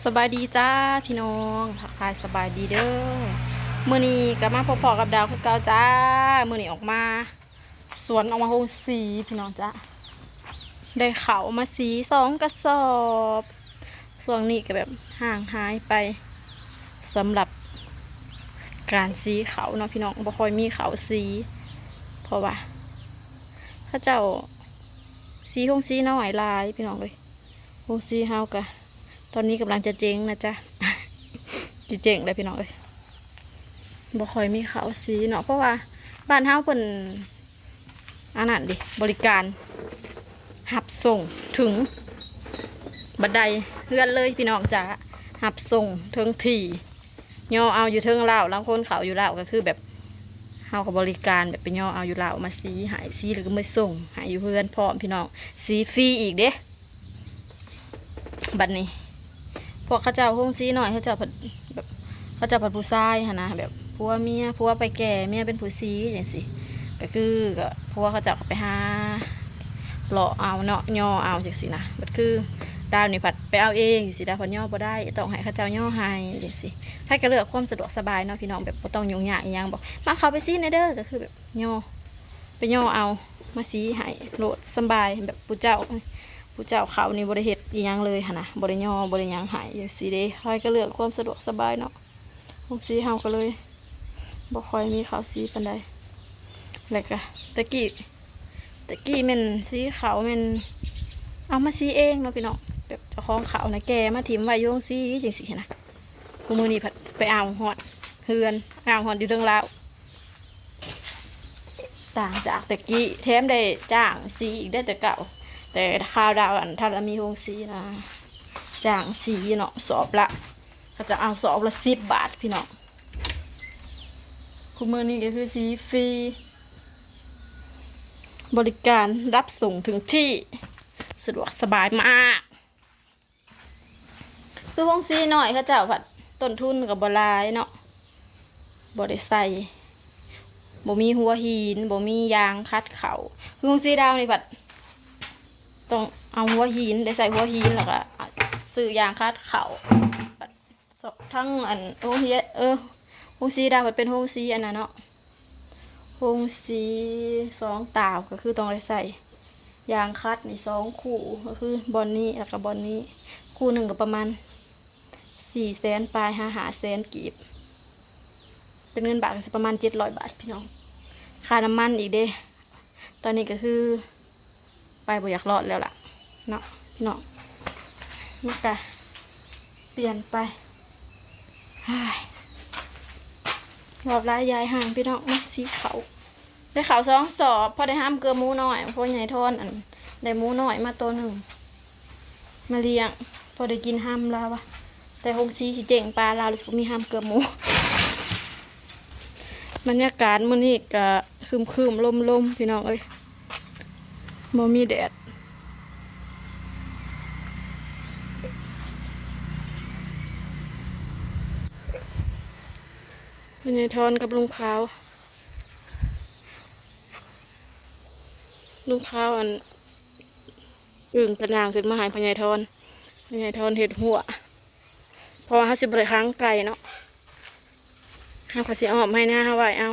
ສະບາຍດີຈ້າພີ່ນ້ອງ ທັກທາຍສະບາຍດີເດີ້. ມື້ນີ້ກໍມາພົບພໍ້ກັບດາວຄືເກົ່າຈ້າ. ມື້ນີ້ອອກມາສວນ ອອກມາໂຮງສີພີ່ນ້ອງຈ້າ. ໄດ້ເຂົ້າມາສີສອງກະສອບ. ຊ່ວງນີ້ກໍແບບຫ່າງຫາຍໄປສຳລັບການສີເຂົ້າເນາະພີ່ນ້ອງ, ບໍ່ຄ່ອຍມີເຂົ້າສີ ເພາະວ່າເຂົາເຈົ້າສີໂຮງສີນ້ອຍຫຼາຍພີ່ນ້ອງເອີຍ. ໂຮງສີເຮົາກະຕອນນີ້ກຳລັງຈະເຈັງນະຈ໊ະ ຈະເຈັງແລ້ວພີ່ນ້ອງເອີຍ. ບໍ່ຄ່ອຍມີເຂົ້າສີເນາະ ເພາະວ່າບ້ານເຮົາເພິ່ນ ອັນນັ້ນເດ ບໍລິການຮັບສົ່ງເຖິງບັນໄດເຮືອນເລີຍພີ່ນ້ອງຈ້າ. ຮັບສົ່ງເຖິງທີ່ ຍໍເອົາຢູ່ເທິງລາວ. ລາງຄົນເຂົ້າຢູ່ລາວກໍຄືແບບ ເຮົາກໍບໍລິການແບບໄປຍໍເອົາຢູ່ລາວມາສີໃຫ້ ສີແລ້ວກໍມາສົ່ງໃຫ້ຢູ່ເຮືອນພ້ອມພີ່ນ້ອງ ສີຟຣີອີກເດ້. ບັດນີ້ພວກເຂົາເຈົ້າໂຮງສີນ້ອຍ ເຂົາເຈົ້າພັດແບບ ເຂົາເຈົ້າພັດຜູ້ຊາຍຫັ້ນນະ ແບບຜົວເມຍ ຜົວໄປແກ່ ເມຍເປັນຜູ້ສີຈັ່ງຊີ້ ກໍຄືກໍຜົວເຂົາເຈົ້າກໍໄປຫາເລາະເອົາເນາະ ຍໍເອົາຈັ່ງຊີ້ນະ. ບັດຄືດາວນີ້ພັດໄປເອົາເອງຈັ່ງຊີ້ ດາວພັດຍໍບໍ່ໄດ້ ຕ້ອງໃຫ້ເຂົາເຈົ້າຍໍໃຫ້ຈັ່ງຊີ້. ໃຜກໍເລືອກຄວາມສະດວກສະບາຍເນາະພີ່ນ້ອງ ແບບບໍ່ຕ້ອງຫຍຸ້ງຍາກອີ່ຫຍັງ ບອກມາເຂົ້າໄປສີແດ່ເດີ້ ກໍຄືແບບຍໍ ໄປຍໍເອົາມາສີໃຫ້ໂລດ ສຳບາຍ. ແບບຜູ້ເຈົ້າ ຜູ້ເຈົ້າເຂົານີ້ບໍ່ໄດ້ເຮັດອີ່ຫຍັງເລີຍຫັ້ນນະ ບໍ່ໄດ້ຍໍບໍ່ໄດ້ຫຍັງໃຫ້ຈັ່ງຊີ້ເດ້. ໃຜກໍເລືອກຄວາມສະດວກສະບາຍເນາະ. ໂຮງສີເຮົາກໍເລີຍບໍ່ຄ່ອຍມີເຂົ້າສີປານໃດ. ແລ້ວກະແຕ່ກີ້ ແຕ່ກີ້ແມ່ນສີເຂົ້າແມ່ນເອົາມາສີເອງເນາະພີ່ນ້ອງ ແບບເຈົ້າຂອງເຂົ້ານະແກ່ມາຖິ້ມໄວ້ຢູ່ໂຮງສີຈັ່ງຊີ້ຫັ້ນນະ. ຄູ່ມື້ນີ້ພັດໄປເອົາຮອດເຮືອນ ເອົາຮອດຢູ່ເທິງລາວ ຕ່າງຈາກແຕ່ກີ້ ແຖມໄດ້ຈ້າງສີອີກເດ້ ແຕ່ເກົ່າ ແຕ່ຄາວດາວອັນທັນລະມີໂຮງສີນະ ຈ້າງສີເນາະ ສອບລະ ເຂົາເຈົ້າເອົາສອບລະສິບບາດພີ່ນ້ອງ. ຄູ່ມື້ນີ້ກໍຄືສີຟຣີ ບໍລິການຮັບສົ່ງເຖິງທີ່ ສະດວກສະບາຍມາກ. ຄືໂຮງສີນ້ອຍເຂົາເຈົ້າພັດຕົ້ນທຶນກໍບໍ່ຫຼາຍເນາະ ບໍ່ໄດ້ໃສ່ ບໍ່ມີຫົວຫີນ ບໍ່ມີຢາງຂັດເຂົ້າ. ຄືໂຮງສີດາວນີ້ພັດຕ້ອງເອົາຫົວຫີນ ໄດ້ໃສ່ຫົວຫີນ ແລ້ວກໍຊື້ຢາງຂັດເຂົ້າ. ທັງອັນໂຮງຮຽນ ເອີ ໂຮງສີດາວເພິ່ນເປັນໂຮງສີອັນນັ້ນເນາະ ໂຮງສີສອງຕາວ ກໍຄືຕ້ອງໄດ້ໃສ່ຢາງຂັດນີ້ສອງຄູ່ ກໍຄືບ່ອນນີ້ ແລ້ວກໍບ່ອນນີ້ ຄູ່ໜຶ່ງກໍປະມານສີ່ແສນປາຍຫາຫ້າແສນກີບ ເປັນເງິນບາດກໍຊິປະມານເຈັດຮ້ອຍບາດພີ່ນ້ອງ. ຄ່ານ້ຳມັນອີກເດ້ ຕອນນີ້ກໍຄື ໄປບໍ່ຢາກລອດແລ້ວລະເນາະພີ່ນ້ອງ. ມັນກະປ່ຽນໄປ ຮອດຫຼາຍຢາຍຫ່າງພີ່ນ້ອງ. ມາສີເຂົ້າ ໄດ້ເຂົ້າສອງສອບ ພໍໄດ້ຫາມເກືອໝູນ້ອຍ ພໍ່ໃຫຍ່ທອນ ອັນ ໄດ້ໝູນ້ອຍມາໂຕໜຶ່ງມາລ້ຽງ ພໍໄດ້ກິນຫາມລາວວ່າ ແຕ່ໂຮງສີຊິເຈັງປາລາວ ແລ້ວຊິບໍ່ມີຫາມເກືອໝູ. ບັນຍາກາດມື້ນີ້ກະຄຶມໆລົມໆ ພີ່ນ້ອງເອີຍ ບໍ່ມີແດດ. ພໍ່ໃຫຍ່ທອນກັບລຸງຂາວ ລຸງຂາວ ອັນ ອຶ່ງຕະນາງຂຶ້ນມາໃຫ້ພໍ່ໃຫຍ່ທອນ ພໍ່ໃຫຍ່ທອນເຮັດຮົ້ວ ເພາະວ່າເຮົາຊິບໍ່ໄດ້ຂັງໄກ່ເນາະ ເຮົາກໍຊິອ້ອມໄຮ່ນາເຮົາໄວ້ເອົາ.